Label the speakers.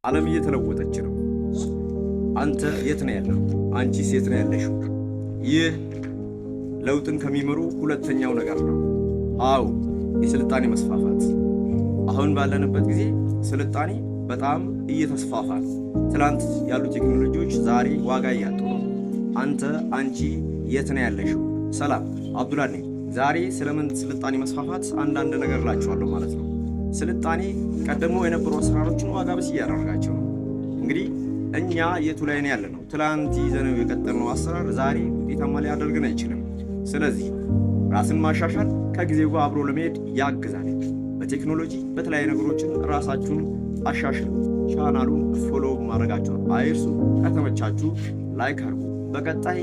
Speaker 1: ዓለም እየተለወጠች ነው። አንተ የት ነው ያለው? አንቺስ የት ነው ያለሽው? ይህ ለውጥን ከሚመሩ ሁለተኛው ነገር ነው። አዎ፣ የስልጣኔ መስፋፋት። አሁን ባለንበት ጊዜ ስልጣኔ በጣም እየተስፋፋ ነው። ትላንት ያሉ ቴክኖሎጂዎች ዛሬ ዋጋ እያጡ ነው። አንተ፣ አንቺ የት ነው ያለሽው? ሰላም፣ አብዱላ ነኝ። ዛሬ ስለምን ስልጣኔ መስፋፋት አንዳንድ ነገር እላችኋለሁ ማለት ነው። ስልጣኔ ቀደሞ የነበሩ አሰራሮችን ዋጋ ቢስ እያደረጋቸው ነው። እንግዲህ እኛ የቱ ላይ ነው ያለነው? ትላንት ይዘነው የቀጠልነው አሰራር ዛሬ ውጤታማ ሊያደርገን አይችልም። ስለዚህ ራስን ማሻሻል ከጊዜው ጋር አብሮ ለመሄድ ያግዛል። በቴክኖሎጂ በተለያዩ ነገሮችን ራሳችሁን አሻሽሉ። ቻናሉን follow ማድረጋችሁን አይርሱ። ከተመቻችሁ like አድርጉ። በቀጣይ